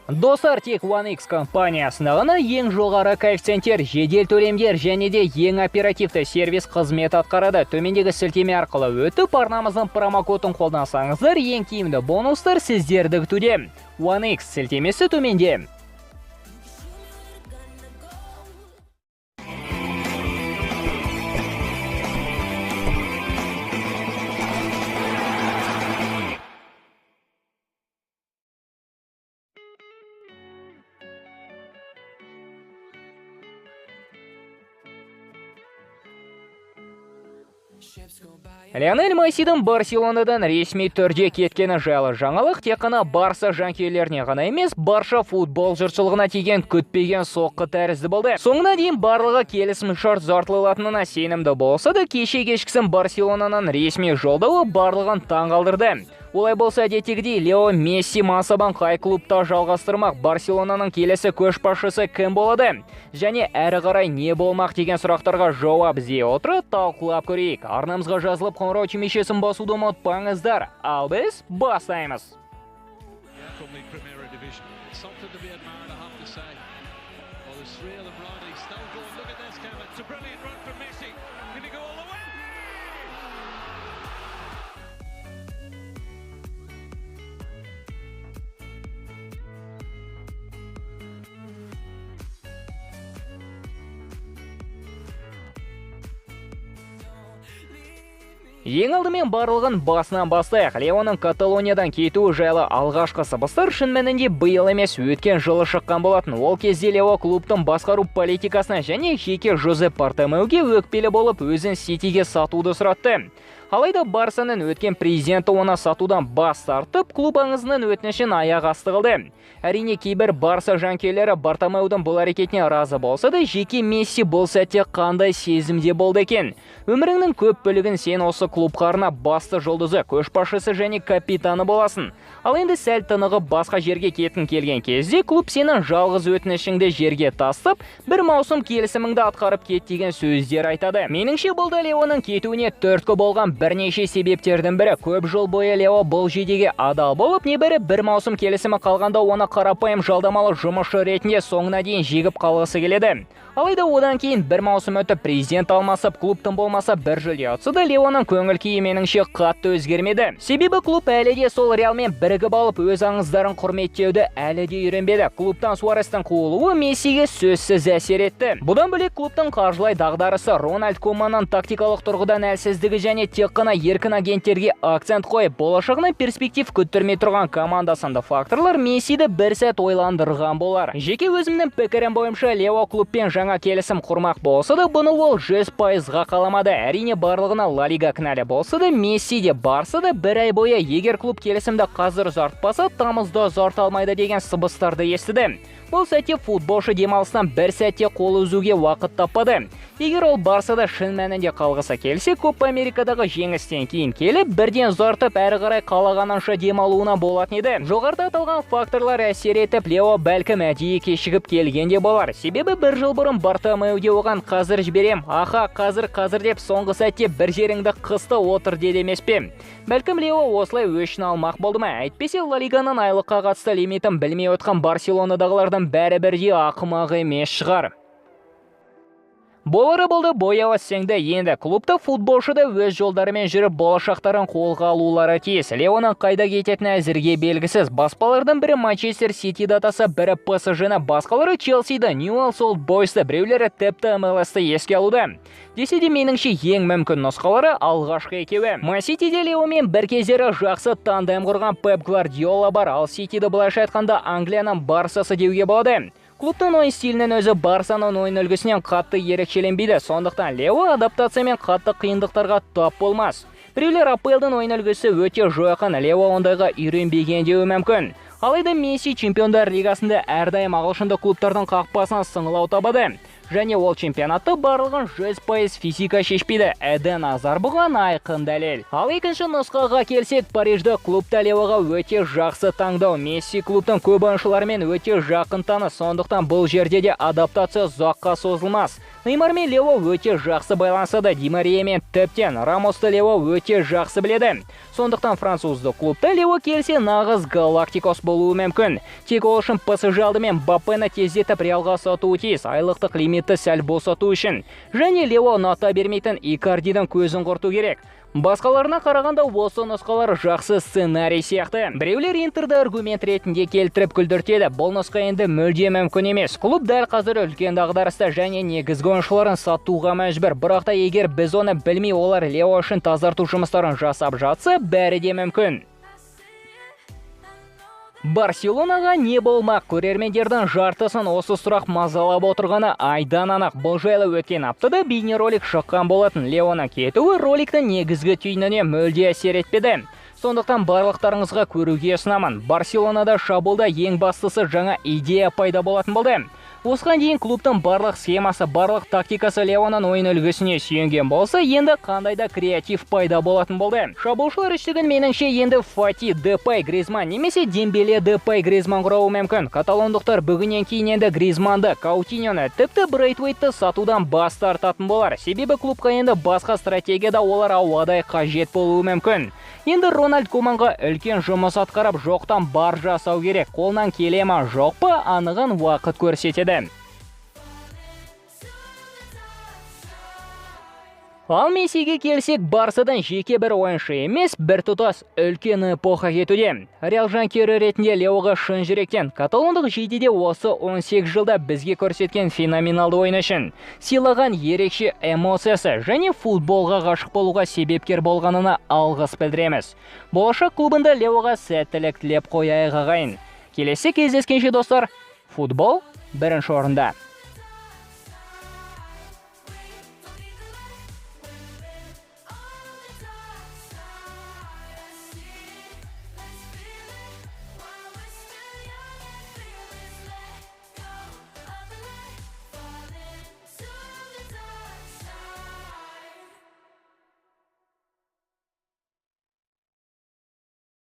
Достар, тек 1x компаниясында ғана ең жоғары коэффициенттер, жедел төлемдер және де ең оперативті сервис қызмет атқарады. Төмендегі сілтеме арқылы өтіп, арнамыздың промокодын қолдансаңыздар, ең тиімді бонустар сіздерді күтуде. 1x сілтемесі төменде. Лионель Мессидің Барселонадан ресми түрде кеткені жайлы жаңалық тек қана Барса жанкүйерлеріне ғана емес, барша футбол жұртшылығына тиген күтпеген соққы тәрізді болды. Соңына дейін барлығы келісімшарт ұзартылатынына сенімді болса да, кеше кешкісін Барселонаның ресми жолдауы барлығын таңғалдырды. Олай болса, әдеттегідей Лео Месси мансабын қай клубта жалғастырмақ, Барселонаның келесі көшбасшысы кім болады және әрі қарай не болмақ деген сұрақтарға жауап іздей отырып талқылап көрейік. Арнамызға жазылып, қоңырау түймешесін басуды ұмытпаңыздар. Ал біз бастаймыз. Ең алдымен барлығын басынан бастайық. Леоның Каталониядан кетуі жайлы алғашқы сыбыстар шын мәнінде биыл емес, өткен жылы шыққан болатын. Ол кезде Лео клубтың басқару политикасына және жеке Жозеп Бартомеуге өкпелі болып, өзін Ситиге сатуды сұратты. Алайда Барсаның өткен президенті оны сатудан бас тартып, клуб аңызының өтінішін аяқ асты қылды. Әрине, кейбір Барса жанкүйерлері Бартомеудің бұл әрекетіне разы болса да, жеке Месси бұл сәтте қандай сезімде болды екен? Өміріңнің көп бөлігін сен осы клубқа арнап басты жұлдызы, көшбасшысы және капитаны боласың. Ал енді сәл тынығып басқа жерге кеткің келген кезде клуб сенің жалғыз өтінішіңді жерге тастап, бір маусым келісіміңді атқарып кет деген сөздер айтады. Меніңше, бұл да Леоның кетуіне түрткі болған бірнеше себептердің бірі. Көп жыл бойы Лео бұл жедеге адал болып, небәрі бір маусым келісімі қалғанда оны қарапайым жалдамалы жұмысшы ретінде соңына дейін жегіп қалғысы келеді. Алайда одан кейін бір маусым өтіп, президент алмасып, клубтың болмаса бір жүлде ұтса да, Леоның көңіл күйі меніңше қатты өзгермеді. Себебі клуб әлі де сол Реалмен бірігіп алып, өз аңыздарын құрметтеуді әлі де үйренбеді. Клубтан Суарестің қуылуы Мессиге сөзсіз әсер етті. Бұдан бөлек клубтың қаржылай дағдарысы, Рональд Куманның тактикалық тұрғыдан әлсіздігі және тек қана еркін агенттерге акцент қойып, болашағына перспектив күттірмей тұрған команда сынды факторлар Мессиді бір сәт ойландырған болар. Жеке өзімнің пікірім бойынша, Лео клубпен жаңа келісім құрмақ болса да, бұны ол 100%-ға қаламады. Әрине, барлығына Ла Лига кінәлі болса да, Месси де Барса да бір ай бойы егер клуб келісімді қазір ұзартпаса, тамызда ұзарта алмайды деген сыбыстарды естіді. Бұл сәтте футболшы демалыстан бір сәтте қол үзуге уақыт таппады. Егер ол Барсада шын мәнінде қалғысы келсе, Копа Америкадағы жеңістен кейін келіп, бірден ұзартып, әрі қарай қалағанынша демалуына болатын еді. Жоғарыда аталған факторлар әсер етіп, Лео бәлкім әдейі кешігіп келген де болар. Себебі бір жыл бұрын Бартомеуде оған қазір жіберем, аха, қазір, қазір деп соңғы сәтте бір жеріңді қысты отыр деді емес пе? Бәлкім Лео осылай өшін алмақ болды ма? Әйтпесе Ла Лиганың айлыққа қатысты лимитін білмей отқан Барселонадағылардың бәрі бірдей ақымақ емес шығар. Болары болды, бояуы сіңді. Енді клубта футболшы да өз жолдарымен жүріп болашақтарын қолға алулары тиіс. Леоның қайда кететіні әзірге белгісіз. Баспалардың бірі Манчестер Сити датасы, бірі ПСЖ-ні, басқалары Челсиді, Ньюэлс Олд Бойсты, біреулері тіпті МЛС-ті еске алуда. Десе де, меніңше ең мүмкін нұсқалары алғашқы екеуі. Ман-Ситиде Леомен бір кездері жақсы тандем құрған Пеп Гвардиола бар, ал Ситиді былайша айтқанда Англияның Барсасы деуге болады. Клубтың ойын стилінің өзі Барсаның ойын үлгісінен қатты ерекшеленбейді, сондықтан Лео адаптациямен қатты қиындықтарға тап болмас. Біреулер АПЛ-дың ойын үлгісі өте жойқын, Лео ондайға үйренбеген деуі мүмкін. Алайда Месси Чемпиондар лигасында әрдайым ағылшындық клубтардың қақпасынан сыңылау табады. Және ол чемпионатты барлығын 100% физика шешпейді. Эден Азар бұған айқын дәлел. Ал екінші нұсқаға келсек, Парижді клубта Леоға өте жақсы таңдау. Месси клубтың көп ойыншыларымен өте жақын таныс, сондықтан бұл жерде де адаптация ұзаққа созылмас. Неймар мен Лео өте жақсы байланысады, Ди Мария мен тіптен Рамосты Лео өте жақсы біледі. Сондықтан француздық клубта Лео келсе, нағыз галактикос болуы мүмкін. Тек ол үшін ПСЖ алдымен Мбаппені тездетіп Реалға сатуы тиіс, айлықтық лимитті сәл босату үшін. Және Лео ұната бермейтін Икардидің көзін құрту керек. Басқаларына қарағанда осы нұсқалар жақсы сценарий сияқты. Біреулер Интерді аргумент ретінде келтіріп күлдіртеді. Бұл нұсқа енді мүлде мүмкін емес. Клуб дәл қазір үлкен дағдарыста және негізгі ойыншыларын сатуға мәжбүр. Бірақ та егер біз оны білмей, олар Лео үшін тазарту жұмыстарын жасап жатса, бәрі де мүмкін. Барселонаға не болмақ? Көрермендердің жартысын осы сұрақ мазалап отырғаны айдан анық. Бұл жайлы өткен аптада бейнеролик шыққан болатын. Леоның кетуі роликтің негізгі түйініне мүлде әсер етпеді. Сондықтан барлықтарыңызға көруге ұсынамын. Барселонада шабуылда ең бастысы жаңа идея пайда болатын болды. Осыған дейін клубтың барлық схемасы, барлық тактикасы Леоның ойын үлгісіне сүйенген болса, енді қандай да креатив пайда болатын болды. Шабуылшылар үштігін меніңше енді Фати, Депай, Гризман немесе Дембеле, Депай, Гризман құрауы мүмкін. Каталондықтар бүгіннен кейін енді Гризманды, Каутиньоны, тіпті Брейтвейтті сатудан бас тартатын болар. Себебі клубқа енді басқа стратегияда олар ауадай қажет болуы мүмкін. Енді Рональд Куманға үлкен жұмыс атқарып, жоқтан бар жасау керек. Қолынан келе ма, жоқ па, анығын уақыт көрсетеді. Ал Мессиге келсек, Барсадан жеке бір ойыншы емес, біртұтас үлкен эпоха кетуде. Реал жанкүйері ретінде Леоға шын жүректен каталондық жейдеде осы 18 жылда бізге көрсеткен феноменалды ойын үшін сыйлаған ерекше эмоциясы және футболға ғашық болуға себепкер болғанына алғыс білдіреміз. Болашақ клубында Леоға сәттілік тілеп қояйық, ағайын. Келесі кездескенше, достар, футбол бірінші орында.